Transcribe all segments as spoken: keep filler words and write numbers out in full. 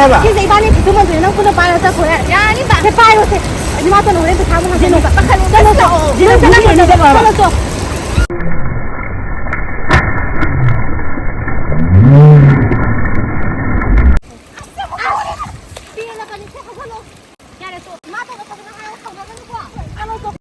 ꯍꯥꯏꯕ? ꯁꯤꯁꯦ ꯏꯕꯥꯅꯤ ꯈꯨꯠꯁꯨꯃꯟꯗꯨꯅꯦ, ꯅꯪ ꯈꯨꯠꯅ ꯄꯥꯏꯔ ꯆꯠꯈꯣ ꯌꯥꯔꯦ꯫ ꯌꯥꯅꯤꯕ꯫ ꯁꯦ, ꯄꯥꯏꯔꯣꯁꯦ꯫ ꯏꯃꯥꯇꯣꯟ ꯍꯣꯔꯦꯟ ꯄꯩꯁꯥ ꯑꯃꯨꯛ ꯍꯪꯉꯛꯀꯅꯤ꯫ ꯆꯠꯂꯣ, ꯆꯠꯂꯣ, ꯆꯠꯂꯣ, ꯆꯠꯂꯣ꯫ ꯄꯦꯜꯂꯕꯅꯤ, ꯁꯦ, ꯍꯧꯒꯠꯂꯣ꯫ ꯌꯥꯔꯦ, ꯇꯣꯛ꯫ ꯏꯃꯥꯇꯣꯟꯗ ꯐꯖꯅ ꯍꯥꯏꯌꯣ, ꯁꯥꯎꯅꯒꯅꯨꯀꯣ꯫ ꯆꯠꯂꯣ, ꯇꯣꯛ꯫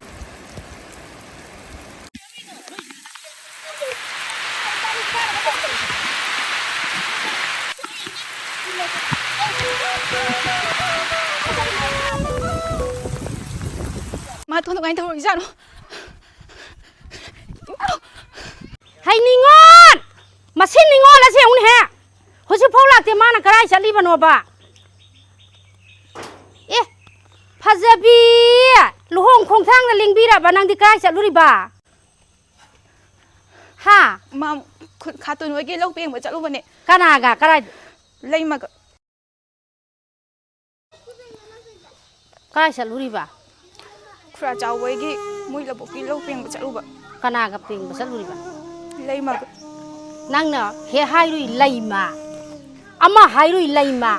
ꯃꯥ ꯊꯣꯡ ꯀꯃꯥꯏꯅ ꯇꯧꯔꯤꯖꯥꯠꯅꯣ? ꯍꯩ ꯅꯤꯉꯣꯜ! ꯃꯁꯤ ꯅꯤꯉꯣꯜ ꯑꯁꯦ ꯌꯦꯡꯉꯨꯅꯦꯍꯦ! ꯍꯧꯖꯤꯛꯐꯥꯎ ꯂꯥꯛꯇꯦ, ꯃꯥꯅ ꯀꯗꯥꯏ ꯆꯠꯂꯤꯕꯅꯣꯕ? ꯑꯦ, ꯐꯖꯕꯤ! ꯂꯨꯍꯣꯡ ꯈꯣꯡꯊꯥꯡꯗ ꯂꯦꯡꯕꯤꯔꯕ ꯅꯪꯗꯤ ꯀꯗꯥꯏ ꯆꯠꯂꯨꯔꯤꯕ? ꯍꯥ? ꯃꯥ ꯈꯨ-, ꯈꯥꯇꯣꯟ ꯍꯣꯏꯒꯤ ꯂꯧ ꯄꯦꯡꯕ ꯆꯠꯂꯨꯕꯅꯦ꯫ ꯀꯅꯥꯒ? ꯀꯗꯥꯏ? ꯂꯩꯃꯒ꯫ ꯀꯥꯏ ꯆꯠꯂꯨꯔꯤꯕ? ꯈꯨꯔꯥ ꯆꯥꯎꯕꯒꯤ ꯃꯣꯏ ꯂꯧꯕꯨꯛꯀꯤ ꯂꯧ ꯄꯦꯡꯕ ꯆꯠꯂꯨꯕ꯫ ꯀꯅꯥꯒ ꯄꯦꯡꯕ ꯆꯠꯂꯨꯔꯤꯕ? ꯂꯩꯃꯒ꯫ ꯅꯪꯅ ꯍꯦꯛ ꯍꯥꯏꯔꯨꯏ ꯂꯩꯃ, ꯑꯃ ꯍꯥꯏꯔꯨꯏ ꯂꯩꯃ꯫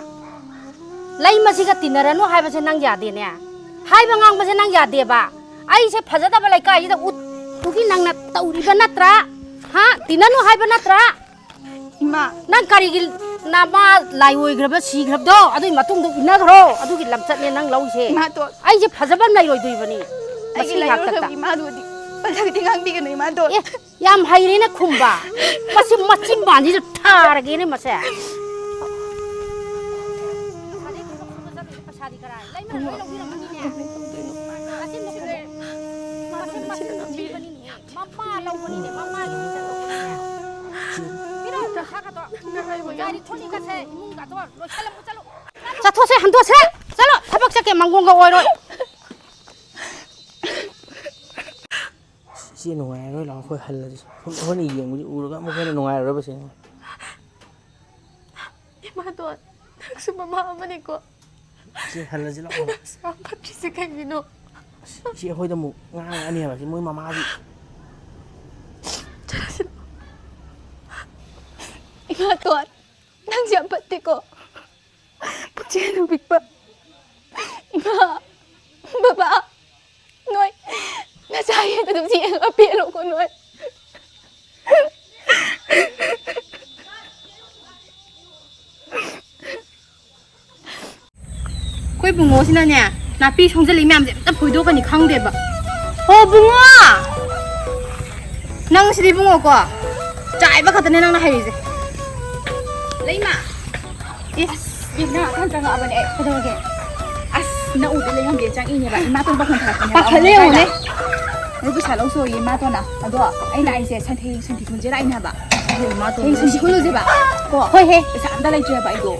ꯂꯩꯃꯁꯤꯒ ꯇꯤꯟꯅꯔꯅꯨ ꯍꯥꯏꯕꯁꯦ ꯅꯪ ꯌꯥꯗꯦꯅꯦ꯫ ꯍꯥꯏꯕ ꯉꯥꯡꯕꯁꯦ ꯅꯪ ꯌꯥꯗꯦꯕ꯫ ꯑꯩꯁꯦ ꯐꯖꯗꯕ ꯂꯩꯀꯥꯏꯁꯤꯗ ꯎꯠ-, ꯎꯠꯇꯨꯒꯤ ꯅꯪꯅ ꯇꯧꯔꯤꯕ ꯅꯠꯇ꯭ꯔꯥ? ꯍꯥ? ꯇꯤꯟꯅꯅꯨ ꯍꯥꯏꯕ ꯅꯠꯇ꯭ꯔꯥ? ꯏꯃꯥ꯫ ꯅꯪ ꯀꯔꯤꯒꯤ ꯅꯃꯥ ꯂꯥꯏ ꯑꯣꯏꯈ꯭ꯔꯕ ꯁꯤꯈ꯭ꯔꯕꯗꯣ ꯑꯗꯨꯒꯤ ꯃꯇꯨꯡꯗ ꯎꯅꯈ꯭ꯔꯣ꯫ ꯑꯗꯨꯒꯤ ꯂꯝꯆꯠꯅꯦ ꯅꯪ ꯂꯧꯔꯤꯁꯦ꯫ ꯏꯃꯥꯇꯣꯟ꯫ ꯑꯩꯁꯦ ꯐꯖꯕ ꯑꯃ ꯂꯩꯔꯣꯏꯗꯣꯏꯕꯅꯤ꯫ ꯑꯩꯒꯤ ꯃꯁꯤ ꯂꯩꯔꯣꯏꯗꯕ ꯉꯥꯛꯇ꯫ ꯏꯃꯥꯗꯨꯗꯤ ꯄꯜꯂꯒꯗꯤ ꯉꯥꯡꯕꯤꯒꯅꯨ ꯏꯃꯥꯇꯣꯟ꯫ ꯑꯦ, ꯌꯥꯝ ꯍꯩꯔꯦꯅ ꯈꯨꯝꯕ꯫ ꯃꯁꯤ ꯃꯆꯤꯟ ꯕꯥꯟꯁꯤꯗ ꯊꯥꯔꯒꯦꯅꯦ ꯃꯁꯦ꯫ ꯄꯩꯁꯥꯗꯤ ꯀꯔꯥꯏ? ꯂꯩꯃꯅ ꯂꯣꯏ ꯂꯧꯕꯤꯔꯝꯃꯅꯤꯅꯦ꯫ ꯃꯆꯤꯟ ꯃꯆꯤꯟ ꯊꯤꯕꯅꯤꯅꯦ꯫ ꯃꯃꯥ ꯂꯧꯕꯅꯤꯅꯦ, ꯃꯃꯥꯒꯤ ꯃꯤꯡ ꯆꯠꯂꯧꯕꯅꯤꯅꯦ꯫ ꯄꯤꯔꯛꯑꯣ, ꯄꯩꯁꯥꯒꯗꯣ꯫ ꯒꯥꯔꯤ ꯊꯣꯡꯅꯤꯒꯁꯦ, ꯏꯃꯨꯡꯒꯗꯣ ꯂꯣꯏꯁꯜꯂꯝꯃꯨ ꯆꯠꯂꯨ꯫ ꯆꯠꯊꯣꯛꯁꯦ, ꯍꯟꯗꯣꯛꯁꯦ꯫ ꯆꯠꯂꯣ, ꯊꯕꯛ ꯆꯠꯀꯦ ꯃꯪꯒꯣꯡꯒ ꯑꯣꯏꯔꯣꯏ꯫ ꯏꯆꯦ ꯅꯨꯡꯉꯥꯏꯔꯔꯣꯏ, ꯂꯥꯛꯑꯣ, ꯑꯩꯈꯣꯏ ꯍꯜꯂꯁꯤ꯫ ꯑꯩꯈꯣꯏꯅ ꯌꯦꯡꯕꯁꯤ ꯎꯔꯒ ꯑꯃꯨꯛ ꯍꯦꯟꯅ ꯅꯨꯡꯉꯥꯏꯔꯔꯣꯏꯕ ꯁꯤꯅꯦ꯫ ꯏꯃꯥꯇꯣꯟ, ꯅꯪꯁꯨ ꯃꯃꯥ ꯑꯃꯅꯤꯀꯣ꯫ ꯏꯆꯦ, ꯍꯜꯂꯁꯤ ꯂꯥꯛꯑꯣ꯫ ꯅꯪꯁꯨ ꯌꯥꯝ ꯐꯠꯇ꯭ꯔꯤꯁꯦ ꯀꯩꯒꯤꯅꯣ? ꯏꯆꯦ, ꯑꯩꯈꯣꯏꯗ ꯑꯃꯨꯛ ꯉꯥꯡꯉꯛꯑꯅꯦꯕ ꯁꯤ ꯃꯣꯏ ꯃꯃꯥꯁꯤ꯫ ꯆꯠꯂꯁꯤ ꯂꯥꯛꯑꯣ꯫ ꯏꯃꯥꯇꯣꯟ, ꯅꯪꯁꯨ ꯌꯥꯝ ꯐꯠꯇꯦꯀꯣ꯫ ꯄꯨꯛꯆꯦꯜ ꯑꯗꯨꯛ ꯄꯤꯛꯄ꯫ ꯏꯃꯥ, ꯕꯕꯥ, ꯅꯣꯏ ꯅꯆꯥ ꯌꯦꯟ ꯑꯗꯨꯝ ꯌꯦꯡꯉꯒ ꯄꯦꯜꯂꯣꯀꯣ ꯅꯣꯏ꯫ ꯑꯩꯈꯣꯏ ꯕꯨꯡꯉꯣꯁꯤꯅꯅꯦ, ꯅꯥꯄꯤ ꯁꯣꯡꯖꯜꯂꯤ ꯃꯌꯥꯝꯁꯦ ꯑꯝꯇ ꯐꯣꯏꯗꯣꯛꯀꯅꯤ ꯈꯪꯗꯦꯕ꯫ ꯍꯣ ꯕꯨꯡꯉꯣ! ꯅꯪ ꯁꯤꯗꯤ ꯕꯨꯡꯉꯣꯀꯣ, ꯆꯥꯏꯕ ꯈꯛꯇꯅꯦ ꯅꯪꯅ ꯍꯩꯔꯤꯁꯦ꯫ ꯂꯩꯃ! ꯑꯦ, ꯅꯪ ꯑꯍꯥꯟ ꯆꯪꯉꯛꯑꯕꯅꯦ ꯑꯩ꯫ ꯀꯩꯗꯧꯔꯒꯦ? ꯑꯁ, ꯅꯪ ꯎꯗ ꯂꯩꯉꯝꯗꯦ ꯆꯪꯉꯛꯏꯅꯦꯕ꯫ ꯏꯃꯥꯇꯣꯟ ꯄꯥꯈꯣꯟ ꯊꯥꯔꯛꯄꯅꯦꯕ꯫ ꯄꯥꯈꯠꯂꯦ ꯌꯦꯡꯉꯨꯅꯦ꯫ ꯃꯔꯨꯞ ꯄꯩꯁꯥ ꯂꯧ ꯁꯣꯏꯌꯦ ꯏꯃꯥꯇꯣꯟꯅ꯫ ꯑꯗꯣ ꯑꯩꯅ ꯑꯩꯁꯦ ꯁꯟꯊꯤ, ꯁꯟꯊꯤ ꯈꯨꯟꯁꯦ ꯂꯥꯛꯏꯅꯦ ꯍꯥꯏꯕ꯫ ꯏꯃꯥꯇꯣꯟ ꯍꯌꯦꯡ ꯁꯟꯊꯤ ꯈꯨꯜꯂꯨꯁꯦꯕ꯫ ꯀꯣ? ꯍꯣꯏ ꯍꯦ꯫ ꯄꯩꯁꯥ ꯑꯝꯇ ꯂꯩꯇ꯭ꯔꯦꯕ ꯑꯩꯗꯣ꯫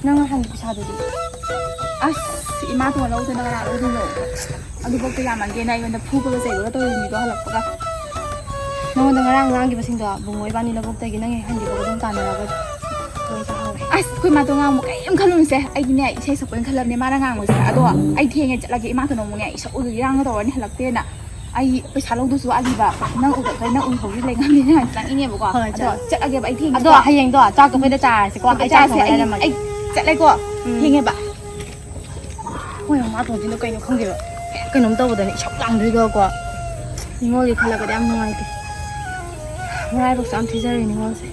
ꯅꯪ ꯅꯍꯥꯟꯒꯤ ꯄꯩꯁꯥꯗꯨꯗꯤ? ꯑꯁ, ꯏꯃꯥꯇꯣꯟ ꯂꯧꯗꯅ ꯀꯅꯥ ꯂꯧꯗꯣꯏꯅꯣ? ꯑꯗꯨꯐꯥꯎꯗ ꯌꯥꯝꯃꯟꯗꯦꯅ ꯑꯩꯉꯣꯟꯗ ꯐꯨꯕꯒ ꯆꯩꯕꯒ ꯇꯧꯔꯤꯅꯤꯗꯣ ꯍꯜꯂꯛꯄꯒ꯫ ꯅꯉꯣꯟꯗ ꯉꯔꯥꯡ ꯉꯥꯡꯈꯤꯕꯁꯤꯡꯗꯣ ꯕꯨꯡꯉꯣ ꯏꯕꯥꯅꯤ ꯂꯧꯕꯨꯛꯇꯒꯤ ꯅꯪꯒꯤ ꯍꯟꯈꯤꯕꯒ ꯑꯗꯨꯝ ꯇꯥꯟꯅꯔꯒ ꯂꯣꯏ ꯇꯥꯍꯧꯔꯦ꯫ ꯑꯁ, ꯑꯩꯈꯣꯏ ꯃꯥꯗꯣ ꯉꯥꯡꯕ ꯀꯔꯤꯝ ꯈꯜꯂꯨꯅꯨꯁꯦ꯫ ꯑꯩꯗꯤꯅꯦ ꯏꯁꯩ ꯁꯛꯄ ꯑꯣꯏꯅ ꯈꯜꯂꯕꯅꯦ ꯃꯥꯅ ꯉꯥꯡꯕꯁꯦ꯫ ꯑꯗꯣ ꯑꯩ ꯊꯦꯡꯉꯦ ꯆꯠꯂꯒꯦ, ꯏꯃꯥꯇꯣꯟ ꯑꯃꯨꯛꯅꯦ ꯏꯁꯧ ꯏꯔꯥꯡꯒ ꯇꯧꯔꯅꯤ ꯍꯜꯂꯛꯇꯦꯅ꯫ ꯑꯩ ꯄꯩꯁꯥ ꯂꯧꯗꯨꯁꯨ ꯋꯥꯠꯂꯤꯕ, ꯅꯪ ꯎꯗ ꯀꯩ ꯅꯪ ꯎꯍꯧꯔꯤ ꯂꯩꯉꯝꯅꯤꯅ ꯆꯪꯉꯤꯅꯦꯕꯀꯣ꯫ ꯍꯣꯏ, ꯑꯗꯣ ꯆꯠꯂꯣ꯫ ꯆꯠꯂꯒꯦꯕ ꯑꯩ ꯊꯦꯡꯉꯦ꯫ ꯑꯗꯣ ꯍꯌꯦꯡꯗꯣ ꯆꯥꯛꯇꯣ ꯑꯩꯈꯣꯏꯗ ꯆꯥꯔꯁꯤꯀꯣ꯫ ꯑꯩ ꯆꯥꯛ ꯆꯥꯔꯁꯦ꯫ ꯊꯣꯡꯉ ꯑꯩ, ꯂꯩꯔꯝꯃꯒꯦ꯫ ꯑꯩ ꯆꯠꯂꯦꯀꯣ꯫ ꯎꯝ꯫ ꯊꯦꯡꯉꯦꯕ꯫ ꯃꯣꯏ ꯃꯃꯥꯇꯣꯟꯁꯤꯅ ꯀꯩꯅꯣ ꯈꯪꯗꯦꯕ꯫ ꯍꯦꯛ ꯀꯩꯅꯣꯝ ꯇꯧꯕꯗꯅꯦ ꯏꯁꯧ ꯂꯥꯡꯗꯣꯏꯗꯨꯒꯀꯣ꯫ ꯅꯤꯉꯣꯜꯒꯤ ꯈꯜꯂꯒꯗꯤ ꯌꯥꯝ ꯅꯨꯡꯉꯥꯏꯇꯦ꯫ ꯃꯔꯥꯏꯕꯛꯁꯨ ꯌꯥꯝ ꯊꯤꯖꯔꯦ ꯅꯤꯉꯣꯜꯁꯦ꯫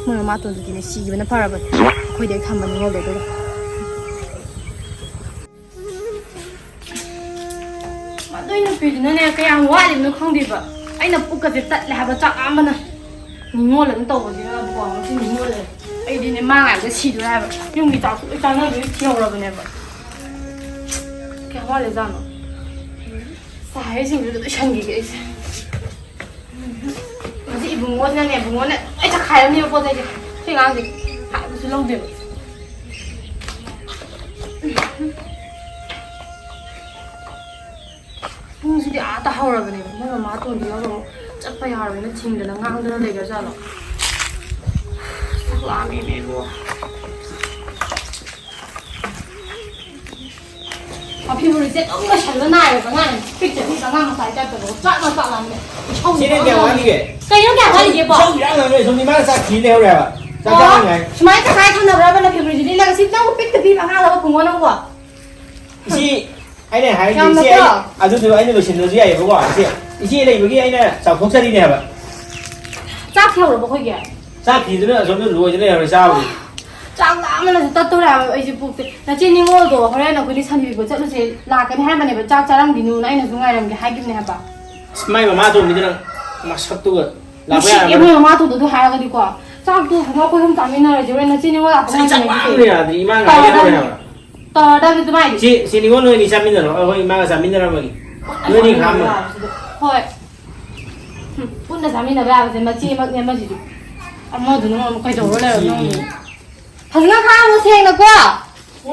ꯃꯣꯏ ꯃꯃꯥꯇꯣꯟꯗꯨꯗꯤꯅꯦ ꯁꯤꯈꯤꯕꯅ ꯐꯔꯕꯅꯦ꯫ ꯑꯩꯈꯣꯏꯗ ꯍꯦꯛ ꯊꯝꯕ ꯅꯤꯉꯣꯜꯗꯣ ꯑꯗꯨꯒ꯫ ꯃꯗꯨꯏ ꯅꯨꯄꯤꯗꯨꯅꯅꯦ ꯀꯌꯥꯝ ꯋꯥꯠꯂꯤꯕꯅꯣ ꯈꯪꯗꯦꯕ꯫ ꯑꯩꯅ ꯄꯨꯛꯀꯁꯦ ꯇꯠꯂꯦ ꯍꯥꯏꯕ ꯆꯥꯛ ꯂꯥꯝꯕꯅ꯫ ꯅꯤꯉꯣꯜ ꯑꯗꯨꯝ ꯇꯧꯕꯁꯤꯅꯕꯀꯣ ꯉꯁꯤ ꯅꯤꯉꯣꯜ ꯂꯩ꯫ ꯑꯩꯗꯤꯅꯦ ꯃꯥ ꯉꯥꯏꯕꯗ ꯁꯤꯗꯣꯔꯦ ꯍꯥꯏꯕ꯫ ꯌꯨꯝꯒꯤ ꯆꯥꯛꯁꯨ ꯂꯣꯏ ꯆꯥꯅꯕꯒꯤ ꯊꯤꯍꯧꯔꯕꯅꯦꯕ꯫ ꯀꯌꯥꯝ ꯋꯥꯠꯂꯤꯖꯥꯠꯅꯣ? ꯆꯥ ꯍꯩꯁꯤꯡꯗꯨꯗ ꯂꯣꯏꯁꯟꯈꯤꯒꯦ ꯑꯩꯁꯦ꯫ ꯍꯧꯖꯤꯛ ꯏꯕꯨꯡꯉꯣꯁꯤꯅꯅꯦ, ꯏꯕꯨꯡꯉꯣꯅ ꯂꯣꯏ ꯆꯈꯥꯏꯔꯝꯅꯦꯕ ꯄꯣꯠ ꯆꯩꯁꯦ꯫ ꯁꯤ ꯑꯉꯥꯡꯁꯦ ꯍꯥꯏꯕꯁꯨ ꯂꯧꯗꯦꯕ꯫ ꯄꯨꯡꯁꯤꯗꯤ ꯑꯥ ꯇꯥꯍꯧꯔꯕꯅꯦꯕ꯫ ꯃꯣꯏ ꯃꯃꯥꯇꯣꯟꯗꯨꯅ ꯑꯃꯨꯛ ꯆꯠꯄ ꯌꯥꯔꯣꯏꯅ ꯊꯤꯡꯗꯅ ꯉꯥꯡꯗꯅ ꯂꯩꯒ꯭ꯔꯖꯥꯠꯂꯣ? ꯆꯥꯛ ꯂꯥꯝꯃꯦꯃꯦ ꯏꯕꯣ꯫ ꯐꯤꯕꯨꯔꯤꯁꯦ ꯑꯗꯨꯝ ꯂꯣꯏꯁꯟꯕ ꯅꯥꯏꯌꯦꯕ ꯑꯉꯥꯡ꯫ ꯄꯤꯛꯇ ꯄꯤꯛꯄ ꯑꯉꯥꯡ ꯃꯆꯥꯒꯤ type ꯇꯧꯕ꯫ ꯆꯥꯛꯅ ꯆꯥꯛ ꯂꯥꯝꯃꯦ꯫ ꯏꯁꯧ ꯁꯤꯅ ꯀꯌꯥ ꯋꯥꯠꯂꯤꯒꯦ? ꯀꯩꯅꯣ ꯀꯌꯥ ꯋꯥꯠꯂꯤꯒꯦꯕꯣ? ꯏꯁꯧ ꯏꯔꯥꯡ ꯂꯥꯡꯅ ꯁꯣꯝꯗ ꯏꯃꯥꯅ ꯆꯥꯛ ꯊꯤ ꯂꯩꯍꯧꯔꯦ ꯍꯥꯏꯕ꯫ ꯆꯥꯛ ꯑꯣ, ꯆꯥꯅꯤꯡꯉꯥꯏ꯫ ꯁꯨꯃꯥꯏꯅ ꯇꯪꯈꯥꯏ ꯊꯝꯅꯕ꯭ꯔꯕ ꯅꯪ ꯐꯤꯕꯨꯔꯤꯁꯤꯗꯤ? ꯅꯪ ꯁꯤ ꯅꯪꯕꯨ ꯄꯤꯛꯇ ꯄꯤꯛꯄ ꯑꯉꯥꯡꯂꯕ ꯄꯨꯡꯉꯣ ꯅꯪꯕꯣ? ꯏꯆꯦ, ꯑꯩꯅ ꯍꯥꯏꯔꯤꯁꯦ ꯌꯥꯝꯅ ꯏꯆꯦ, ꯀꯣ? ꯑꯗꯨꯗꯣ ꯑꯩꯅ ꯂꯣꯏꯁꯤꯟꯕꯁꯨ ꯌꯥꯏꯌꯦꯕꯀꯣ꯫ ꯏꯆꯦ, ꯏꯆꯦ ꯂꯩꯕꯒꯤ ꯑꯩꯅ ꯆꯥꯎꯊꯣꯛꯆꯔꯤꯅꯦ ꯍꯥꯏꯕ꯫ ꯆꯥꯛ ꯊꯤꯍꯧꯔꯕꯣ ꯑꯩꯈꯣꯏꯒꯤ? ꯆꯥꯛ ꯊꯤꯗꯨꯅ ꯑꯁꯣꯝꯗ ꯂꯣꯏꯗ ꯂꯩꯍꯧꯔꯦ ꯆꯥꯕꯗꯤ꯫ ꯆꯥꯛ ꯂꯥꯝꯕꯅꯁꯨ ꯇꯠꯇꯣꯔꯦ ꯍꯥꯏꯕ ꯑꯩꯁꯦ ꯄꯨꯛꯁꯦ꯫ ꯅꯆꯦ ꯅꯤꯉꯣꯜꯗꯣ ꯍꯣꯔꯦꯟ ꯑꯩꯈꯣꯏꯅꯤ ꯁꯟ ꯄꯤꯕ ꯆꯠꯂꯨꯁꯦ ꯂꯥꯛꯀꯅꯤ ꯍꯥꯏꯔꯝꯕꯅꯦꯕ꯫ ꯆꯥꯛ ꯆꯥꯔꯝꯈꯤꯅꯨꯅ ꯑꯩꯅꯁꯨ ꯉꯥꯏꯔꯝꯒꯦ ꯍꯥꯏꯈꯤꯕꯅꯦ ꯍꯥꯏꯕ꯫ ꯑꯁ, ꯃꯥꯏ ꯃꯃꯥ ꯇꯣꯝꯕꯤꯗꯨꯅ ꯃꯁꯛꯇꯨꯒ꯫ ꯂꯥꯛꯄ ꯅꯨꯡꯁꯤꯠ ꯌꯥꯔꯕ꯭ꯔꯥ? ꯌꯦꯡꯉꯣ ꯃꯃꯥ ꯇꯣꯟꯗꯣ ꯑꯗꯨ ꯍꯥꯏꯔꯒꯗꯤꯀꯣ꯫ ꯆꯥꯛꯇꯣ ꯐꯖꯅ ꯑꯩꯈꯣꯏ ꯑꯍꯨꯝ ꯆꯥꯃꯤꯟꯅꯔꯁꯦ, ꯍꯣꯔꯦꯟ ꯅꯆꯤꯟ ꯅꯤꯉꯣꯜ ꯂꯥꯛꯄ ꯁꯤ ꯆꯥꯛ ꯉꯥꯏꯅꯔꯁꯤ ꯂꯥꯝꯕꯅ ꯀꯩꯅꯣ꯫ ꯌꯥꯗ꯭ꯔꯦ, ꯏꯃꯥ ꯉꯥꯏ ꯂꯩꯔꯦ ꯍꯥꯏꯕ꯫ ꯇꯧꯔꯗꯕꯅꯤ ꯑꯗꯨꯃꯥꯏꯗꯤ꯫ ꯁꯤ, ꯁꯤ ꯅꯤꯉꯣꯜ ꯅꯣꯏꯅꯤ ꯆꯥꯃꯤꯟꯅꯔꯣ, ꯑꯩꯈꯣꯏ ꯏꯃꯥꯒ ꯆꯥꯃꯤꯟꯅꯔꯝꯃꯒꯦ꯫ ꯅꯣꯏꯅꯤ ꯈꯥꯝꯃꯣ꯫ ꯍꯣꯏ꯫ ꯍꯨꯝ, ꯄꯨꯟꯅ ꯆꯥꯃꯤꯟꯅꯕ ꯌꯥꯕꯁꯦ ꯃꯆꯦꯃꯛꯅꯦ ꯑꯃꯁꯤꯁꯨ꯫ ꯑꯃꯗꯨꯅ ꯑꯃꯨꯛ ꯀꯩꯗꯧꯔ ꯂꯩꯔꯝꯅꯣ ꯈꯪꯗꯦ꯫ ꯐꯖꯅ ꯈꯥꯡꯉꯣ ꯁꯦꯡꯅꯀꯣ꯫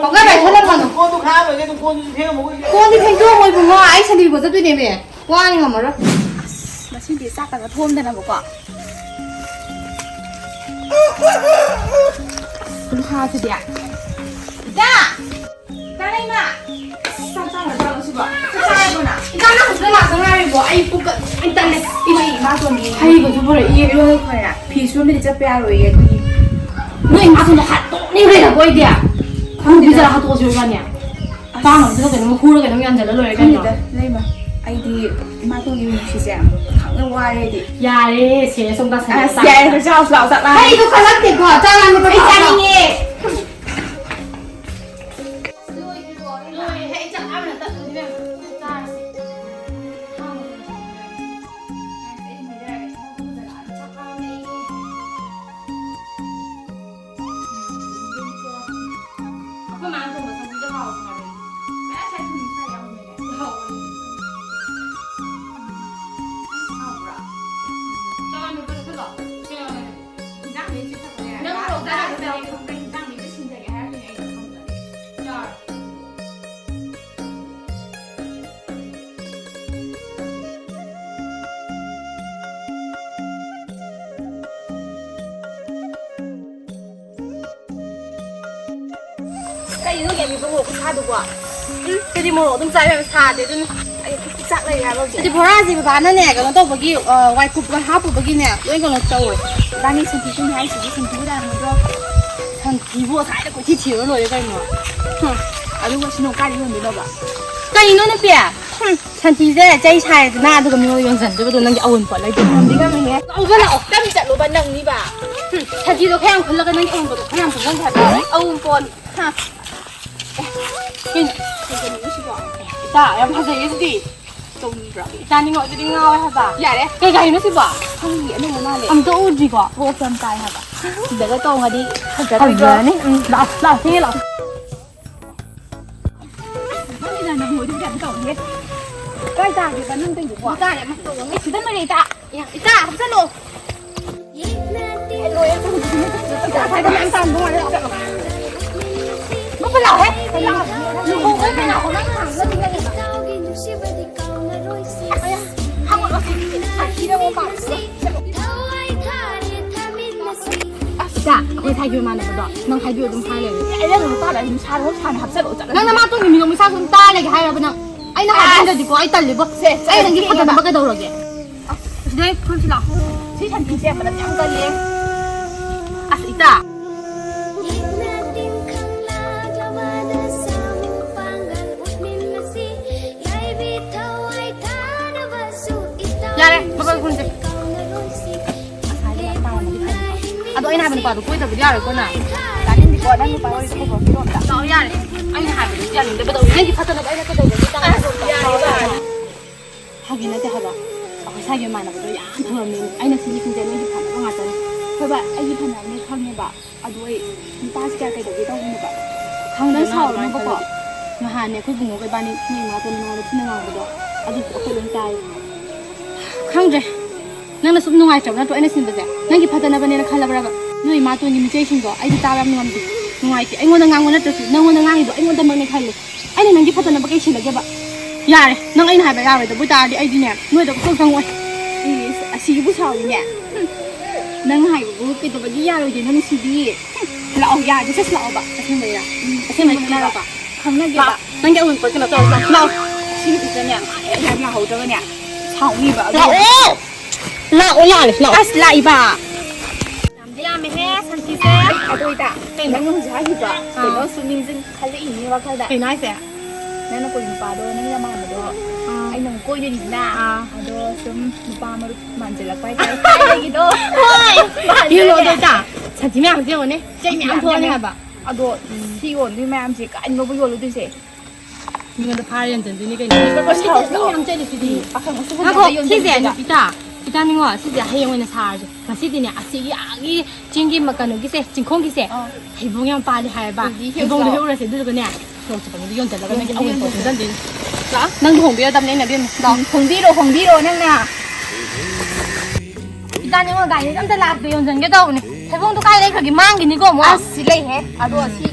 ꯄꯪꯀꯥꯏ ꯄꯥꯏꯁꯜꯂꯛꯀꯅꯨ꯫ ꯀꯣꯟꯗꯨ ꯈꯥꯕꯒꯤ ꯑꯗꯨꯝ ꯀꯣꯟꯗꯨꯁꯨ ꯐꯦꯡꯉꯝꯃꯣ꯫ ꯀꯣꯟꯗꯤ ꯐꯦꯡꯗꯣꯛꯑꯝꯃꯣꯏ ꯏꯕꯨꯡꯉꯣ, ꯑꯩ ꯁꯟꯗꯤ ꯄꯨꯖꯗꯣꯏꯅꯦꯃꯤ꯫ ꯋꯥꯅꯤ ꯉꯝꯃꯔꯣꯏ꯫ ꯑꯁ, ꯉꯁꯤꯗꯤ ꯆꯥꯛꯀꯒ ꯊꯣꯡꯗꯅꯕꯀꯣ꯫ ꯀꯨꯟꯊ꯭ꯔꯥꯁꯤꯗꯤ꯫ ꯏꯇꯥ! ꯏꯇꯥ ꯂꯩꯃ! ꯑꯁ, ꯆꯥꯛ ꯆꯥꯔꯖꯥꯠꯂꯣ ꯁꯤꯕꯣ? ꯆꯥꯛ ꯆꯥꯔꯕꯣ ꯅꯪ? ꯏꯇꯥ, ꯅꯪ ꯍꯧꯖꯤꯛꯇ ꯂꯥꯛꯇ ꯉꯥꯏꯔꯤꯕꯣ? ꯑꯩ ꯄꯨꯛꯀ ꯂꯣꯏ ꯇꯜꯂꯦ꯫ ꯏꯃꯩ, ꯏꯃꯥꯇꯣꯟꯗꯤ ꯍꯩꯒꯁꯨ ꯄꯨꯔꯛꯏ꯫ ꯏꯔꯣꯏ ꯈꯣꯏꯔꯦ꯫ ꯐꯤ ꯁꯨꯔꯝꯕꯗꯤ ꯆꯠꯄ ꯌꯥꯔꯣꯏꯌꯦ ꯑꯗꯨꯒꯤ꯫ ꯅꯣꯏ ꯏꯃꯥꯁꯨꯅꯦ ꯍꯥꯠꯇꯣꯛꯅꯤꯡꯈ꯭ꯔꯦꯗꯀꯣ ꯑꯩꯗꯤ꯫ ꯈꯪꯗꯦꯗ꯫ ꯈꯪꯗꯦꯗ, ꯍꯥꯠꯇꯣꯛꯑꯁꯤ ꯏꯕꯥꯅꯤ꯫ ꯑꯁ꯫ ꯆꯥꯅꯕꯗꯨꯗ ꯀꯩꯅꯣꯝ ꯍꯨꯔ ꯀꯩꯅꯣꯝ ꯌꯥꯟꯁꯤꯜꯂ ꯂꯣꯏꯔꯦ ꯀꯩꯅꯣ꯫ ꯈꯪꯗꯦꯗ, ꯂꯩꯃ꯫ ꯑꯩꯗꯤ ꯏꯃꯥꯇꯣꯟꯒꯤ ꯃꯤꯅꯨꯡꯁꯤꯁꯦ ꯈꯪꯅ ꯋꯥꯔꯦ ꯑꯩꯗꯤ꯫ ꯌꯥꯔꯦ, ꯁꯦꯔꯦꯁ ꯑꯃꯨꯛ ꯇꯥꯁꯜꯂꯦ꯫ ꯑꯁ, ꯆꯥꯛ ꯌꯥꯔꯦ, ꯆꯥꯛ ꯆꯥꯎ, ꯆꯥꯎ, ꯆꯥꯛ ꯂꯥꯝꯃꯦ꯫ ꯍꯩꯗꯣ ꯈꯜꯂꯛꯇꯦꯀꯣ, ꯆꯥꯛ ꯂꯥꯝꯃꯦ, ꯑꯩ ꯆꯥꯛ ꯆꯥꯎ꯫ ꯆꯥꯅꯤꯡꯉꯦ꯫ ꯂꯣꯏꯔꯦ, ꯂꯣꯏꯔꯦ꯫ ꯑꯩ ꯆꯥꯛ ꯂꯥꯝꯕꯅ ꯇꯠꯇꯣꯔꯦ ꯏꯕꯦꯝꯃ꯫ ꯆꯥꯔꯁꯤ꯫ ꯑꯩꯈꯣꯏ ꯃꯥꯅ ꯊꯣꯡꯕ ꯁꯧꯒ꯭ꯔꯤꯗꯣ ꯍꯥꯎꯕꯅꯦ꯫ ꯉꯁꯥꯏ ꯊꯨꯝ ꯈꯔ ꯌꯥꯎꯔꯝꯃꯦꯅꯦ꯫ ꯍꯥꯎꯕꯅꯦ꯫ ꯍꯥꯎꯕ꯭ꯔꯥ? ꯆꯥꯅꯕ ꯈꯔ ꯂꯥꯛꯑꯣ꯫ ꯀꯩꯅꯣꯅꯦ꯫ ꯏꯟꯖꯥꯡ ꯃꯍꯤ ꯆꯤꯠꯊꯕꯅꯦ꯫ ꯅꯪ ꯃꯣꯔꯣꯛ ꯆꯥꯗꯕꯅꯦ꯫ ꯏꯟꯖꯥꯡ ꯃꯍꯤꯗꯣ ꯁꯤꯟꯖꯒꯦ ꯍꯥꯏꯔꯝꯃꯤꯅꯦ ꯑꯩꯅ ꯈꯪꯗꯕ꯫ ꯆꯥꯔꯣ꯫ ꯀꯩꯅꯣ ꯌꯥꯝꯃꯤꯕ ꯃꯣꯔꯣꯛ ꯈꯨꯁꯥꯗꯨꯕꯣ? ꯎꯝ, ꯀꯔꯤ ꯃꯣꯔꯣꯛ ꯑꯗꯨꯝ ꯆꯥꯏ ꯌꯥꯝ ꯁꯥꯗꯦ ꯑꯗꯨꯅ꯫ ꯑꯩ ꯆꯥꯛ ꯂꯩꯔꯦ ꯍꯥꯏꯕ ꯍꯧꯖꯤꯛ꯫ ꯑꯗꯨ ꯕꯣꯔꯥꯁꯦ ꯕꯕꯥꯅꯅꯦ ꯀꯩꯅꯣ ꯇꯧꯕꯒꯤ, ꯑ, ꯋꯥꯏꯀꯨꯞ ꯍꯥꯞꯄꯨꯕꯒꯤꯅꯦ ꯂꯣꯏ ꯀꯩꯅꯣ ꯇꯧꯔꯦ꯫ ꯏꯕꯥꯅꯤ ꯁꯟꯊꯤ ꯁꯨꯅꯤ ꯍꯥꯏꯁꯤꯗꯤ ꯁꯟꯊꯤꯕꯨ ꯇꯥꯔꯝꯒꯗ꯭ꯔꯣ? ꯁꯟꯊꯤꯕꯨ ꯑꯁ꯭ꯋꯥꯏꯗ ꯀꯣꯏꯊꯤ ꯊꯤꯔ ꯂꯣꯏꯔꯦ ꯀꯩꯅꯣ꯫ ꯍꯨꯝ, ꯑꯗꯨꯒ ꯁꯤꯅ ꯀꯥꯏꯗ ꯌꯣꯟꯗꯣꯏꯅꯣꯕ? ꯀꯩꯅꯣ ꯅꯨꯄꯤ? ꯍꯨꯝ, ꯁꯟꯊꯤꯁꯦ ꯆꯩ ꯁꯥꯏꯗꯅ ꯑꯗꯨꯒ ꯃꯤꯉꯣꯟꯗ ꯌꯣꯟꯁꯤꯟꯗꯣꯏꯕꯗꯣ ꯅꯪꯒꯤ ꯑꯋꯨꯟꯄꯣꯠ ꯂꯩꯗꯣꯏꯅꯣ? ꯉꯝꯗꯤ ꯉꯝꯃꯤꯍꯦ꯫ ꯂꯧꯕ ꯂꯥꯛꯑꯣ꯫ ꯇꯞ ꯆꯠꯂꯣꯕ ꯅꯪꯅꯤꯕ꯫ ꯍꯨꯝ, ꯁꯟꯊꯤꯗꯣ ꯈꯔ ꯌꯥꯝ ꯈꯨꯜꯂꯒ ꯅꯪꯒꯤ ꯑꯋꯨꯟꯄꯣꯠꯇꯣ ꯈꯔ ꯌꯥꯝ ꯈꯨꯜꯍꯟꯒꯦ ꯍꯥꯏꯕ꯫ ꯑꯋꯨꯟꯄꯣꯠ꯫ ꯍꯥ꯫ ꯑꯦ, ꯀꯩꯅꯣ? ꯀꯩꯅꯣ ꯁꯤꯕꯣ? ꯏꯇꯥ, ꯌꯥꯝ ꯐꯖꯩꯌꯦ ꯑꯗꯨꯗꯤ꯫ ꯇꯧꯅꯤꯡꯕ꯭ꯔꯣ? ꯆꯥꯅꯤꯡꯉꯣ? ꯑꯗꯨꯗꯤ ꯉꯥꯎꯋꯦ ꯍꯥꯏꯕ꯫ ꯌꯥꯔꯦ꯫ ꯀꯩ ꯒꯥꯔꯤꯅꯣ ꯁꯤꯕꯣ? ꯈꯪꯗꯦ, ꯑꯅꯧꯕ ꯃꯥꯜꯂꯦ꯫ ꯑꯝꯇ ꯎꯗ꯭ꯔꯤꯀꯣ? ꯊꯣꯛꯄ ꯌꯥꯝ ꯇꯥꯏ ꯍꯥꯏꯕ꯫ ꯁꯤꯗꯒ ꯇꯣꯡꯉꯗꯤ ꯐꯖꯔꯣꯏꯗ꯭ꯔꯣ? ꯐꯖꯔꯅꯤ꯫ ꯎꯝ, ꯂꯥꯛꯑꯣ, ꯂꯥꯛꯑꯣ, ꯊꯦꯡꯉꯦ, ꯂꯥꯛꯑꯣ꯫ ꯅꯪꯒꯤꯅ ꯅꯪ ꯃꯣꯏꯗꯤ ꯀꯩꯅꯣ ꯇꯧꯔꯤꯌꯦ꯫ ꯀꯥꯏ ꯇꯥꯒꯦꯕ ꯅꯪ ꯇꯧꯔꯤꯗꯨꯕꯣ? ꯇꯥꯔꯦ, ꯑꯃ ꯇꯣꯡꯉꯦ꯫ ꯁꯤꯗ ꯃꯔꯦ ꯏꯇꯥ꯫ ꯏꯇꯥ, ꯍꯥꯞꯆꯜꯂꯣ꯫ ꯏꯆꯥ, ꯑꯩꯈꯣꯏ ꯁꯥꯏꯒꯤ ꯃꯃꯥꯟꯅꯕꯗꯣ ꯅꯪ ꯍꯥꯏꯕꯤꯌꯨ ꯑꯗꯨꯝ ꯍꯥꯏ ꯂꯩꯔꯦ꯫ ꯑꯩ ꯅꯪ ꯅꯨꯄꯥꯗ ꯑꯩ ꯅꯨꯡꯁꯥꯗ ꯅꯨꯡꯁꯥꯅ ꯍꯥꯞꯆꯜꯂꯛꯑꯣ ꯆꯠꯂꯣ꯫ ꯅꯪ ꯅꯃꯥ ꯇꯨꯡꯒꯤ ꯃꯤꯅꯣꯛ ꯃꯤꯁꯥꯁꯨ ꯑꯗꯨꯝ ꯇꯥꯔ ꯂꯩꯒꯦ ꯍꯥꯏꯔꯕ ꯅꯪ? ꯑꯩꯅ ꯍꯥꯏꯕ ꯏꯟꯗ꯭ꯔꯗꯤꯀꯣ ꯑꯩ ꯇꯜꯂꯤꯕꯣ꯫ ꯁꯦ, ꯑꯩ ꯅꯪꯒꯤ ꯆꯠꯂꯁꯤ ꯐꯖꯅꯕ ꯀꯩꯗꯧꯔꯒꯦ? ꯁꯤꯗꯩ ꯐꯨꯔꯁꯤ ꯂꯥꯛꯑꯣ꯫ ꯁꯤ ꯁꯟꯊꯤꯁꯦ ꯃꯅꯝ ꯌꯥꯝ ꯀꯜꯂꯦ꯫ ꯑꯁ, ꯏꯇꯥ꯫ ꯌꯥꯔꯦ, ꯕꯕꯜ ꯈꯨꯟꯁꯦ꯫ ꯑꯗꯣ ꯑꯩꯅ ꯍꯥꯏꯕ ꯅꯨꯄꯥꯗꯣ ꯀꯣꯏꯗꯕꯗꯤ ꯌꯥꯔꯣꯏꯀꯣ ꯅꯪ꯫ ꯇꯥꯅꯤꯡꯗꯦꯀꯣ, ꯅꯪ ꯅꯨꯄꯥ ꯋꯥꯔꯤ ꯇꯣꯛꯈ꯭ꯔꯣ, ꯐꯤꯔꯣꯝꯗ꯫ ꯂꯥꯛꯑꯣ ꯌꯥꯔꯦ꯫ ꯑꯩꯅ ꯍꯥꯏꯕꯗꯨ ꯌꯥꯅꯤꯡꯗꯕꯗꯧ ꯅꯪꯒꯤ ꯐꯠꯇꯅꯕ ꯑꯩꯅ ꯀꯩꯗꯧꯕꯒꯤ ꯆꯪꯉꯛꯄ? ꯐꯥꯒꯤ ꯅꯠꯇꯦ ꯍꯥꯏꯕ꯫ ꯑꯩꯈꯣꯏ ꯁꯥꯏꯒꯤ ꯏꯃꯥꯟꯅꯕꯗꯣ ꯌꯥꯝ ꯐꯕꯅꯤ꯫ ꯑꯩꯅ ꯁꯤꯒꯤꯁꯤꯡꯁꯦ ꯅꯣꯏꯒꯤ ꯐꯅꯕ ꯉꯥꯛꯇꯅꯤ꯫ ꯍꯣꯏ ꯕꯥ, ꯑꯩꯒꯤ ꯐꯅꯕꯅꯦ ꯈꯪꯉꯦꯕ꯫ ꯑꯗꯣ ꯑꯩ ꯅꯨꯄꯥꯁꯦ ꯀꯌꯥ ꯀꯩꯗꯧꯒꯦ ꯇꯧꯕꯅꯦꯕ꯫ ꯈꯪꯗꯦ, ꯅꯪ ꯅꯪ ꯑꯗꯨꯃꯥꯏꯅ ꯁꯥꯎꯔꯅꯨꯕꯀꯣ꯫ ꯈꯜꯂꯗꯤ꯫ ꯅꯍꯥꯟꯅꯦ ꯑꯩꯈꯣꯏ ꯕꯨꯡꯉꯣꯒ ꯏꯕꯥꯅꯤ ꯅꯣꯏ ꯏꯃꯥꯇꯣꯟ ꯅꯉꯣꯟꯗ ꯊꯤꯅ ꯉꯥꯡꯕꯗꯣ ꯑꯗꯨꯁꯨ ꯑꯩꯈꯣꯏ ꯂꯣꯏ ꯇꯥꯏ꯫ ꯈꯪꯗ꯭ꯔꯦ꯫ ꯅꯪꯅ ꯁꯨꯝ ꯅꯨꯡꯉꯥꯏꯇ꯭ꯔꯕ ꯅꯠꯇ꯭ꯔꯣ ꯑꯩꯅ ꯁꯤꯟꯕꯁꯦ? ꯅꯪꯒꯤ ꯐꯠꯇꯅꯕꯅꯦꯅ ꯈꯜꯂꯕ꯭ꯔꯕ? ꯅꯣꯏ ꯏꯃꯥꯇꯣꯟꯒꯤ ꯃꯤꯆꯩꯁꯤꯡꯗꯣ ꯑꯩꯗꯤ ꯇꯥꯕ ꯌꯥꯝ ꯉꯝꯗꯦ꯫ ꯅꯨꯡꯉꯥꯏꯇꯦ꯫ ꯑꯩꯉꯣꯟꯗ ꯉꯥꯡꯕ ꯅꯠꯇ꯭ꯔꯁꯨ ꯅꯪꯉꯣꯟꯗ ꯉꯥꯡꯉꯤꯗꯣ ꯑꯩꯉꯣꯟꯗꯃꯛꯅꯦ ꯈꯜꯂꯦ꯫ ꯑꯩꯅ ꯅꯪꯒꯤ ꯐꯠꯇꯅꯕ ꯀꯩ ꯁꯤꯜꯂꯒꯦꯕ? ꯌꯥꯔꯦ, ꯅꯪ ꯑꯩꯅ ꯍꯥꯏꯕ ꯌꯥꯔꯣꯏꯗꯕ ꯑꯣꯏꯇꯥꯔꯗꯤ ꯑꯩꯗꯤꯅꯦ ꯅꯣꯏꯗ ꯁꯨꯛꯆꯪ ꯆꯪꯉꯣꯏ꯫ ꯏꯁ, ꯑꯁꯤꯒꯤꯕꯨ ꯁꯥꯎꯔꯤꯅꯦ꯫ ꯍꯨꯝ꯫ ꯅꯪ ꯍꯥꯏꯕꯕꯨ ꯀꯩꯗꯧꯕꯒꯤ ꯌꯥꯔꯣꯏꯗꯣꯏꯅꯣ ꯅꯨꯡꯁꯤꯕꯤ? ꯍꯨꯝ꯫ ꯂꯥꯛꯑꯣ, ꯌꯥꯔꯗꯤ ꯆꯠꯁꯤ ꯂꯥꯛꯑꯣꯕ꯫ ꯑꯁꯦꯡꯕꯩꯔꯥ? ꯎꯝ, ꯑꯁꯦꯡꯕꯩ ꯈꯪꯅꯔꯣꯀꯣ? ꯈꯪꯅꯒꯦꯕ꯫ ꯂꯥꯛꯑꯣ, ꯅꯪꯒꯤ ꯑꯎꯟꯄꯣꯠ ꯀꯩꯅꯣ ꯇꯧꯔꯁꯤ ꯂꯥꯛꯑꯣ꯫ ꯂꯥꯛꯑꯣ꯫ ꯁꯤ ꯅꯨꯄꯤꯁꯤꯅꯅꯦ ꯃꯥ ꯍꯦꯛ ꯌꯥꯍꯧꯗ꯭ꯔꯒꯅꯦ ꯁꯥꯎꯅꯤꯕ꯫ ꯑꯗꯨ ꯂꯥꯛꯑꯣ! ꯂꯥꯛꯑꯣ, ꯌꯥꯔꯦ, ꯂꯥꯛꯑꯣ꯫ ꯑꯁ, ꯂꯥꯛꯏꯕ꯫ ꯌꯥꯝꯗꯤ ꯌꯥꯝꯃꯦꯍꯦ, ꯁꯟꯊꯤꯁꯦ꯫ ꯑꯗꯨ ꯑꯣꯏꯇꯥ, ꯀꯩꯅꯣ? ꯅꯪꯅ ꯍꯧꯖꯤꯛ ꯍꯥꯏꯈꯤꯕꯗꯣ, ꯑꯥ꯫ ꯀꯩꯅꯣ ꯁꯨꯝ ꯅꯤꯡꯁꯤꯡ-, ꯈꯜꯂꯛꯏꯅꯦ ꯋꯥꯈꯜꯗ꯫ ꯀꯩꯅꯣ ꯍꯥꯏꯁꯦ? ꯅꯪꯅ ꯀꯣꯏ ꯅꯨꯄꯥꯗꯣ, ꯅꯪꯒꯤ ꯅꯃꯥꯟꯅꯕꯗꯣ, ꯑꯥ꯫ ꯑꯩꯅ ꯑꯃꯨꯛ ꯀꯣꯏꯗꯣꯏꯅꯤꯗꯅ, ꯑꯥ꯫ ꯑꯗꯣ ꯁꯨꯝ ꯅꯨꯄꯥ ꯃꯔꯨꯞ ꯃꯥꯟꯁꯤꯜꯂꯛꯄ ꯍꯥꯏꯇꯥꯔꯦ, ꯊꯥꯏꯅꯒꯤꯗꯣ꯫ ꯍꯣꯏ꯫ ꯃꯥꯟꯗ꯭ꯔꯅꯦ? ꯌꯦꯡꯉꯣ ꯑꯗꯣ ꯏꯇꯥ, ꯁꯟꯊꯤ ꯃꯌꯥꯝꯁꯦ ꯌꯦꯡꯉꯣꯅꯦ, ꯆꯩ ꯃꯌꯥꯝ ꯌꯥꯝ ꯊꯣꯛꯑꯅꯤ ꯌꯥꯝꯃꯦ꯫ ꯍꯥꯏꯕ꯫ ꯑꯗꯣ ꯁꯤ ꯌꯣꯟꯗꯣꯏ ꯃꯌꯥꯝꯁꯦ ꯀꯥꯏꯗꯅꯣꯕ ꯌꯣꯜꯂꯨꯗꯣꯏꯁꯦ? ꯃꯤꯉꯣꯟꯗ ꯐꯥꯔ ꯌꯣꯟꯖꯟꯗꯣꯏꯅꯤ ꯀꯩꯅꯣ꯫ ꯄꯣꯁ ꯍꯥꯎꯁ ꯃꯤ ꯌꯥꯝ ꯆꯠꯂꯤꯁꯤꯗꯤ꯫ ꯄꯥꯈꯪ ꯑꯁꯨꯕ ꯉꯥꯏꯈꯣ, ꯌꯣꯟꯖꯟ ꯁꯤꯁꯦ ꯌꯣꯟꯖꯟ ꯅꯨꯄꯤꯇꯥ, ꯏꯇꯥ ꯅꯤꯉꯣ, ꯁꯤꯁꯦ ꯍꯌꯦꯡ ꯑꯣꯏꯅ ꯁꯥꯔꯁꯦ꯫ ꯉꯁꯤꯗꯤꯅꯦ, ꯑꯁꯤꯒꯤ ꯑꯥꯒꯤ ꯆꯤꯡꯒꯤ ꯃ-, ꯀꯩꯅꯣꯒꯤꯁꯦ, ꯆꯤꯡꯈꯣꯡꯒꯤꯁꯦ, ꯑꯥ꯫ ꯍꯩꯕꯣꯡ ꯌꯥꯝ ꯄꯥꯜꯂꯦ ꯍꯥꯏꯌꯦꯕ꯫ ꯑꯗꯨꯗꯤ ꯍꯦꯛꯎꯁꯤ ꯍꯩꯕꯣꯡꯗꯣ ꯂꯥꯛꯑꯣ꯫ ꯍꯦꯛꯎꯔꯁꯦ, ꯑꯗꯨꯗꯨꯒꯅꯦ, ꯁꯣꯔꯣꯛ ꯆꯠꯄ ꯃꯤꯗ ꯌꯣꯟꯖꯜꯂꯒ ꯅꯪꯒꯤ ꯑꯋꯨꯟꯄꯣꯠ ꯌꯣꯟꯖꯜꯂꯁꯤ꯫ ꯄꯨꯟꯖꯟꯗꯣꯏꯅꯤ꯫ ꯂꯥꯛꯑꯣ꯫ ꯅꯪ ꯂꯨꯍꯣꯡꯕꯤꯔꯗꯕꯅꯦ ꯑꯩꯅ, ꯑꯕꯦꯝꯃ꯫ ꯂꯥꯛꯑꯣ꯫ ꯎꯝ, ꯍꯣꯡꯕꯤꯔꯣ, ꯍꯣꯡꯕꯤꯔꯣ ꯅꯪꯅ꯫ ꯏꯇꯥ ꯅꯤꯉꯣ, ꯒꯥꯔꯤꯁꯦ ꯑꯝꯇ ꯂꯥꯛꯇꯦ, ꯌꯣꯟꯖꯟꯒꯦ ꯇꯧꯕꯅꯦ꯫ ꯍꯩꯕꯣꯡꯗꯣ ꯀꯥꯏ ꯂꯩꯈ꯭ꯔꯒꯦ? ꯃꯥꯡꯈꯤꯅꯤꯀꯣ ꯑꯃꯨꯛ꯫ ꯑꯁ, ꯁꯤ ꯂꯩꯍꯦ꯫ ꯑꯗꯣ ꯁꯤ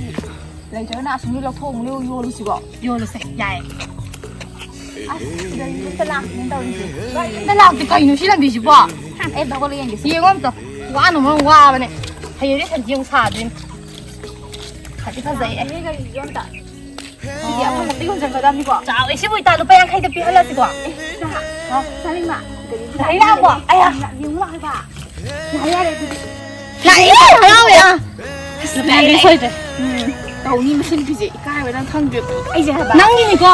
ꯂꯩꯇ꯭ꯔꯒꯅ ꯑꯁꯣꯝꯒꯤ ꯂꯧꯊꯣꯛ ꯑꯃꯨꯛ ꯌꯣꯜꯂꯨꯁꯤꯀꯣ꯫ ꯌꯣꯜꯂꯨꯁꯦ, ꯌꯥꯏꯌꯦ꯫ ꯑꯁ, ꯒꯥꯔꯤ ꯑꯝꯇ ꯂꯥꯛꯇꯦꯅꯦ ꯇꯧꯔꯤꯁꯦ꯫ ꯒꯥꯔꯤ ꯑꯝꯇ ꯂꯥꯛꯇꯦ, ꯀꯩꯅꯣ ꯁꯤ ꯂꯝꯕꯤꯁꯤꯕꯣ? ꯑꯩ ꯍꯧꯒꯠꯂ ꯌꯦꯡꯒꯦ ꯁꯤ꯫ ꯌꯦꯡꯉꯣ ꯑꯝꯇ, ꯋꯥꯅ ꯃꯔꯣꯝ ꯋꯥꯕꯅꯦ꯫ ꯍꯌꯦꯡꯗꯤ ꯁꯟꯊꯤ ꯑꯃꯨꯛ ꯁꯥꯗꯣꯏꯅꯤ꯫ ꯐꯗꯤ ꯐꯖꯩꯌꯦ꯫ ꯒꯥꯔꯤꯁꯤꯁꯨ ꯑꯝꯇ꯫ ꯁꯤꯗꯤ ꯑꯃꯃꯨꯛꯇ ꯌꯣꯟꯁꯤꯟꯒꯗꯕꯅꯤꯀꯣ꯫ ꯆꯥꯎꯋꯦ, ꯁꯤꯕꯨ ꯏꯇꯥ ꯂꯨꯄꯥ ꯌꯥꯡꯈꯩꯗ ꯄꯤꯍꯜꯂꯁꯤꯀꯣ꯫ ꯍꯥ? ꯆꯥꯅꯤꯡꯃ? ꯒꯥꯔꯤ ꯂꯥꯛꯑꯦ ꯂꯥꯛꯑꯕꯣ? ꯑꯌꯥ꯫ ꯌꯦꯡꯉꯨ ꯂꯥꯛꯑꯦꯕ꯫ ꯌꯥꯔꯦ, ꯌꯥꯔꯦ ꯑꯗꯨꯗꯤ꯫ ꯂꯥꯛꯑꯦ, ꯍꯔꯥꯎꯋꯦ꯫ ꯑꯁ, ꯂꯨꯄꯥ ꯌꯥꯡꯈꯩ ꯁꯣꯏꯗ꯭ꯔꯦ꯫ ꯎꯝ, ꯇꯧꯅꯤ ꯃꯁꯤ ꯅꯨꯄꯤꯁꯦ꯫ ꯏꯀꯥꯏꯕ ꯅꯪ ꯈꯪꯗ꯭ꯔꯦ꯫ ꯑꯩꯁꯦ ꯍꯥꯏꯕ꯫ ꯅꯪꯒꯤꯅꯤꯀꯣ?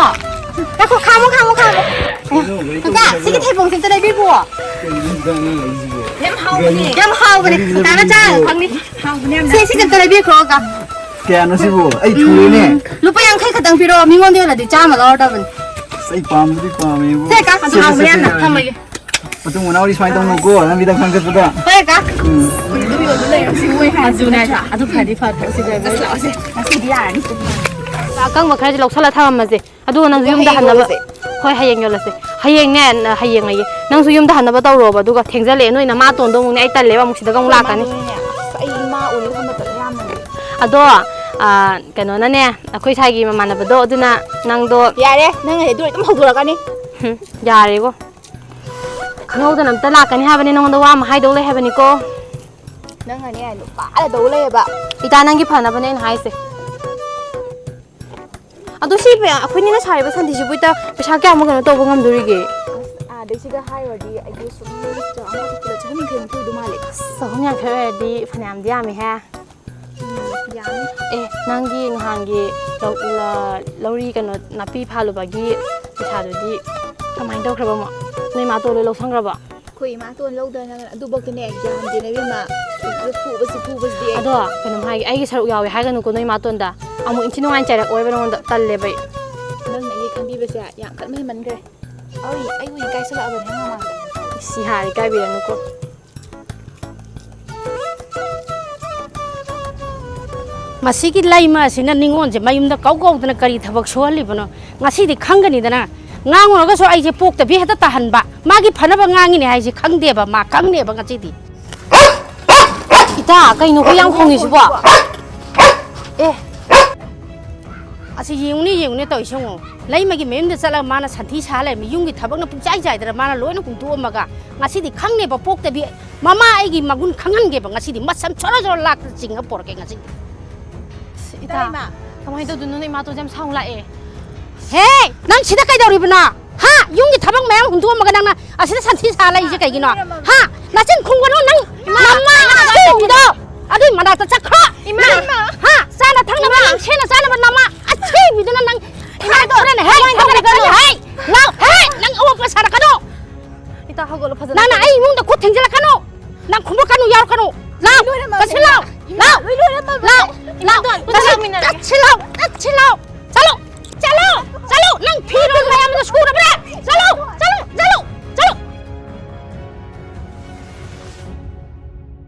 ꯉꯥꯏꯈꯣ, ꯈꯥꯝꯃꯣ, ꯈꯥꯝꯃꯣ, ꯈꯥꯝꯃꯣ꯫ ꯀꯀꯥ, ꯁꯤꯒꯤ ꯊꯩꯕꯣꯡꯁꯦ ꯑꯝꯇ ꯂꯩꯕꯤꯈꯣ꯫ ꯌꯥꯝ ꯍꯥꯎꯕꯅꯦ꯫ ꯌꯥꯝ ꯍꯥꯎꯕꯅꯦ꯫ ꯀꯀꯥꯅ ꯆꯥꯔꯒ ꯈꯪꯅꯤ꯫ ꯍꯥꯎꯕꯅꯦ ꯌꯥꯝꯅ꯫ ꯁꯦ, ꯁꯤꯁꯦ ꯑꯝꯇ ꯂꯩꯕꯤꯈ꯭ꯔꯣ, ꯀꯀꯥ꯫ ꯀꯌꯥꯅꯣ ꯁꯤꯕꯨ? ꯑꯩ ꯊꯨꯔꯦꯅꯦ꯫ ꯎꯝ, ꯂꯨꯄꯥ ꯌꯥꯡꯈꯩ ꯈꯛꯇꯪ ꯄꯤꯔꯛꯑꯣ, ꯃꯤꯉꯣꯟꯗ ꯌꯣꯜꯂꯗꯤ ꯆꯥꯝꯃ ꯂꯧꯔꯗꯕꯅꯤ꯫ ꯑꯁ, ꯑꯩ ꯄꯥꯝꯕꯨꯗꯤ ꯄꯥꯝꯃꯦꯕꯨ꯫ ꯁꯦ, ꯀꯀꯥ, ꯁꯦ, ꯁꯦ, ꯍꯥꯎꯕꯅꯦ ꯁꯦ, ꯌꯥꯝꯅ꯫ ꯁꯦ꯫ ꯊꯝꯃꯒꯦ꯫ ꯃꯇꯨꯡ ꯃꯅꯥꯎꯗꯤ ꯁꯨꯃꯥꯏꯅ ꯇꯧꯅꯨꯀꯣ, ꯂꯝꯕꯤꯗ ꯈꯪꯆꯠꯄꯗ꯫ ꯍꯣꯏ, ꯀꯀꯥ꯫ ꯎꯝ꯫ ꯑꯗꯨ ꯌꯣꯜꯂ ꯂꯩꯔꯁꯤ, ꯃꯣꯏ ꯍꯥꯟꯅ ꯑꯗꯨꯅꯦ ꯍꯥꯏꯁꯦ꯫ ꯑꯗꯨ ꯐꯗꯤ ꯐꯗ꯭ꯔꯣ, ꯁꯤꯗ ꯂꯣꯏ ꯂꯥꯛꯑꯣꯁꯦ꯫ ꯉꯁꯤꯗꯤ ꯌꯥꯔꯅꯤ꯫ ꯑꯀꯪꯕ ꯈꯔꯗꯤ ꯂꯧꯁꯜꯂ ꯊꯝꯃꯝꯃꯁꯦ꯫ ꯑꯗꯨꯒ ꯅꯪꯁꯨ ꯑꯗꯨ ꯌꯨꯝꯗ ꯍꯌꯦꯡ ꯍꯟꯅꯕ꯫ ꯌꯣꯜꯂꯁꯦ꯫ ꯍꯣꯏ, ꯍꯌꯦꯡ ꯌꯣꯜꯂꯁꯦ꯫ ꯍꯌꯦꯡꯅꯦ, ꯅ-, ꯍꯌꯦꯡ ꯑꯌꯦ꯫ ꯅꯪꯁꯨ ꯌꯨꯝꯗ ꯍꯟꯅꯕ ꯇꯧꯔꯣꯕ, ꯑꯗꯨꯒ ꯊꯦꯡꯖꯜꯂꯛꯑꯦ꯫ ꯅꯣꯏ ꯅꯃꯥꯇꯣꯟꯗꯣ ꯑꯃꯨꯛꯅꯦ, ꯑꯩ ꯇꯜꯂꯦꯕ, ꯑꯃꯨꯛ ꯁꯤꯗꯒ ꯑꯃꯨꯛ ꯑꯩꯈꯣꯏ ꯂꯥꯛꯀꯅꯤ꯫ ꯏꯃꯥꯗꯨꯅꯅꯦ, ꯑꯁ, ꯑꯩ ꯏꯃꯥ ꯎꯅꯕ ꯃꯇꯝ ꯌꯥꯝꯕꯅꯦ꯫ ꯑꯗꯣ, ꯑ, ꯀꯩꯅꯣꯅꯅꯦ, ꯑꯩꯈꯣꯏ ꯁꯥꯏꯒꯤ ꯃꯃꯥꯟꯅꯕꯗꯣ, ꯑꯗꯨꯅ ꯅꯪꯗꯣ ꯌꯥꯔꯦ, ꯅꯪ ꯑꯗꯨ ꯑꯗꯨꯝ ꯍꯧꯗꯣꯔꯛꯀꯅꯤ꯫ ꯍꯨꯝ, ꯌꯥꯔꯦꯀꯣ꯫ ꯈꯪꯍꯧꯗꯅ ꯑꯝꯇ ꯂꯥꯛꯀꯅꯤ ꯍꯥꯏꯕꯅꯤ, ꯅꯉꯣꯟꯗ ꯋꯥ ꯑꯃ ꯍꯥꯏꯗꯧ ꯂꯩ ꯍꯥꯏꯕꯅꯤꯀꯣ꯫ ꯅꯪꯅꯅꯦ, ꯅꯨꯄꯥꯗ ꯇꯧ ꯂꯩꯌꯦꯕ꯫ ꯏꯇꯥ, ꯅꯪꯒꯤ ꯐꯅꯕꯅꯦ ꯑꯩꯅ ꯍꯥꯏꯁꯦ꯫ ꯑꯗꯣ ꯁꯤ ꯄꯦ-, ꯑꯩꯈꯣꯏꯅꯤꯅ ꯁꯥꯔꯤꯕ ꯁꯟꯊꯤꯁꯤꯕꯨ ꯏꯇꯥ ꯄꯩꯁꯥ ꯀꯌꯥꯃꯨꯛ ꯀꯩꯅꯣ ꯇꯧꯕ ꯉꯝꯗꯣꯔꯤꯒꯦ? ꯑꯁ, ꯑꯥꯗꯩ ꯁꯤꯗ ꯍꯥꯏꯔꯨꯔꯗꯤ ꯑꯩꯗꯤ ꯁꯨꯝ ꯆꯥꯝꯃ ꯀꯤꯂꯣ ꯆꯍꯨꯝ ꯌꯥꯡꯈꯩ ꯃꯨꯛꯇꯤ ꯑꯣꯏꯗꯧ ꯃꯥꯜꯂꯦ꯫ ꯑꯁ, ꯆꯍꯨꯝ ꯌꯥꯡꯈꯩ ꯑꯣꯏꯔꯗꯤ ꯐꯅꯌꯥꯝꯗꯤ ꯌꯥꯝꯃꯤꯍꯦ꯫ ꯎꯝ, ꯌꯥꯅꯤ꯫ ꯑꯦ, ꯅꯪꯒꯤ ꯅꯍꯥꯟꯒꯤ ꯂꯧ-, ꯂ-, ꯂꯧꯔꯤ ꯀꯩꯅꯣ ꯅꯥꯄꯤ ꯐꯥꯜꯂꯨꯕꯒꯤ ꯄꯩꯁꯥꯗꯨꯗꯤ ꯀꯃꯥꯏꯅ ꯇꯧꯈ꯭ꯔꯕ ꯑꯃꯨꯛ? ꯅꯣꯏ ꯃꯥꯇꯣꯟ ꯂꯣꯏ ꯂꯧꯁꯟꯈ꯭ꯔꯕꯣ? ꯑꯩꯈꯣꯏ ꯏꯃꯥꯇꯣꯟ ꯂꯧꯗꯅ ꯑꯗꯨꯐꯥꯎꯗꯅꯦ ꯒ꯭ꯌꯥꯟ ꯇꯥꯗꯦꯅꯦ ꯏꯕꯦꯝꯃ꯫ ꯐꯨꯕꯁꯤ, ꯐꯨꯕꯁꯤꯗꯤ ꯑꯩ꯫ ꯑꯗꯣ ꯀꯩꯅꯣꯝ ꯍꯥꯏꯒꯦ, ꯑꯩꯒꯤ ꯁꯔꯨꯛ ꯌꯥꯎꯋꯦ ꯍꯥꯏꯒꯅꯨꯀꯣ ꯅꯣꯏ ꯃꯥꯇꯣꯟꯗ꯫ ꯑꯃꯨꯛ ꯏꯟꯊꯤ ꯅꯨꯡꯉꯥꯏꯅ ꯆꯩꯔꯛꯑꯣꯏꯕ ꯅꯉꯣꯟꯗ, ꯇꯜꯂꯦꯕ ꯑꯩ꯫ ꯅꯪꯅ ꯁꯦ ꯌꯥꯝ ꯀꯟꯅ ꯍꯦꯟꯃꯟꯈ꯭ꯔꯦ꯫ ꯑꯩ ꯑꯩꯕꯨ ꯏꯀꯥꯏꯁꯜꯂꯛꯑꯕꯅꯦ ꯃꯃꯥꯡꯗ꯫ ꯏꯁ, ꯌꯥꯔꯦ, ꯏꯀꯥꯏꯕꯤꯔꯅꯨꯀꯣ꯫ ꯃꯁꯤꯒꯤ ꯂꯩꯃ ꯑꯁꯤꯅ ꯅꯤꯉꯣꯜꯁꯦ ꯃꯌꯨꯝꯗ ꯀꯧ ꯀꯧꯗꯅ ꯀꯔꯤ ꯊꯕꯛ ꯁꯨꯍꯜꯂꯤꯕꯅꯣ? ꯉꯁꯤꯗꯤ ꯈꯪꯒꯅꯤꯗꯅ꯫ ꯉꯥꯡꯉꯨꯔꯒꯁꯨ ꯑꯩꯁꯦ ꯄꯣꯛꯇꯕꯤ ꯍꯦꯛꯇ ꯇꯥꯍꯟꯕ꯫ ꯃꯥꯒꯤ ꯐꯅꯕ ꯉꯥꯡꯉꯤꯅꯦ ꯍꯥꯏꯁꯦ ꯈꯪꯗꯦꯕ, ꯃꯥ ꯈꯪꯅꯦꯕ ꯉꯁꯤꯗꯤ꯫ ꯏꯇꯥ, ꯀꯩꯅꯣ ꯍꯨꯏ ꯌꯥꯝ ꯈꯣꯡꯉꯤꯁꯤꯕꯣ? ꯑꯦ, ꯑꯁꯤ ꯌꯦꯡꯉꯨꯅꯦ, ꯌꯦꯡꯉꯨꯅꯦ ꯇꯧꯔꯤꯁꯦ ꯌꯦꯡꯉꯣ꯫ ꯂꯩꯃꯒꯤ ꯃꯌꯨꯝꯗ ꯆꯠꯂꯒ ꯃꯥꯅ ꯁꯟꯊꯤ ꯁꯥ ꯂꯩꯔꯝꯃꯤ꯫ ꯌꯨꯝꯒꯤ ꯊꯕꯛꯅ ꯄꯨꯡꯆꯥꯏ ꯆꯥꯏꯗꯅ ꯃꯥꯅ ꯂꯣꯏꯅ ꯍꯨꯟꯗꯣꯛꯑꯝꯃꯒ ꯉꯁꯤꯗꯤ ꯈꯪꯅꯦꯕ ꯄꯣꯛꯇꯕꯤ꯫ ꯃꯃꯥ ꯑꯩꯒꯤ ꯃꯒꯨꯟ ꯈꯪꯍꯟꯒꯦꯕ ꯉꯁꯤꯗꯤ꯫ ꯃꯁꯝ ꯁꯣꯔꯣ ꯁꯣꯔꯣ ꯂꯥꯛꯇ ꯆꯤꯡꯉ ꯄꯣꯔꯛꯀꯦ ꯉꯁꯤꯗꯤ꯫ ꯏꯇꯥ, ꯏꯃꯥ꯫ ꯀꯃꯥꯏꯅ ꯇꯧꯗꯣꯏꯅꯣ? ꯏꯃꯥꯇꯣꯟꯁꯦ ꯌꯥꯝ ꯁꯥꯎ ꯂꯥꯛꯑꯦ꯫ ꯍꯦ! ꯅꯪ ꯁꯤꯗ ꯀꯩꯗꯧꯔꯤꯕꯅꯣ? ꯍꯥ? ꯌꯨꯝꯒꯤ ꯊꯕꯛ ꯃꯌꯥꯝ ꯍꯨꯟꯗꯣꯛꯑꯝꯃꯒ ꯅꯪꯅ ꯑꯁꯤꯗ ꯁꯟꯊꯤ ꯁꯥ ꯂꯩꯔꯤꯁꯦ ꯀꯩꯒꯤꯅꯣ? ꯍꯥ? ꯅꯆꯤꯟ ꯈꯨꯝꯒꯅꯨ ꯅꯪ! ꯏꯃꯥ! ꯅꯃꯥ ꯑꯊꯤꯕꯤꯗꯣ! ꯑꯗꯨꯏ ꯃꯅꯥꯛꯇ ꯆꯠꯈ꯭ꯔꯣ! ꯏꯃꯥ! ꯅꯪ! ꯍꯥ? ꯆꯥꯅ ꯊꯛꯅꯕ ꯏꯃꯥ! ꯅꯪ ꯁꯦꯠꯅ ꯆꯥꯅꯕ ꯅꯃꯥ ꯑꯊꯤꯕꯤꯗꯨꯅ ꯅꯪ! ꯏꯃꯥ! ꯐꯨꯔꯅꯤ! ꯍꯦ! ꯏꯃꯥ! ꯐꯨꯔꯅꯤ! ꯍꯦ! ꯂꯥꯎ! ꯍꯦ! ꯅꯪ ꯑꯋꯣꯛꯄ ꯁꯥꯔꯛꯀꯅꯨ! ꯏꯇꯥ, ꯍꯧꯒꯠꯂꯣ, ꯐꯖꯅ ꯅꯪꯅ ꯇꯧ꯫ ꯑꯩ ꯏꯃꯨꯡꯗ ꯈꯨꯠ ꯊꯤꯡꯖꯤꯜꯂꯛꯀꯅꯨ! ꯅꯪ ꯈꯨꯝꯃꯛꯀꯅꯨ, ꯌꯥꯎꯔꯛꯀꯅꯨ! ꯂꯥꯎ! ꯂꯣꯏꯔꯝꯃꯕꯅꯦ, ꯆꯠꯁꯤꯜꯂꯣ! ꯏꯃꯥ! ꯂꯥꯎ! ꯂꯣꯏ ꯂꯣꯏꯔꯝꯃꯕꯅꯦ꯫ ꯂꯥꯎ! ꯂꯥꯎ! ꯏꯃꯥꯇꯣꯟ, ꯆꯠꯁꯤ-, ꯂꯥꯛꯃꯤꯟꯅꯔꯒꯦ꯫ ꯆꯠꯁꯤꯜꯂꯣ! ꯆꯠꯁꯤꯜꯂꯣ!